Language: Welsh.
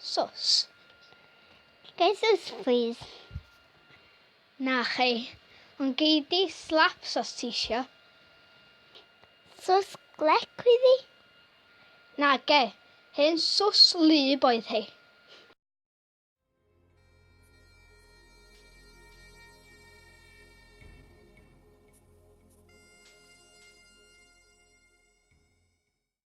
Sws. Gai sws, please? Na chi. Ond gei di slaps os ti isio. Sws glec iddi? Nage. Hen sws wlyb oedd hi.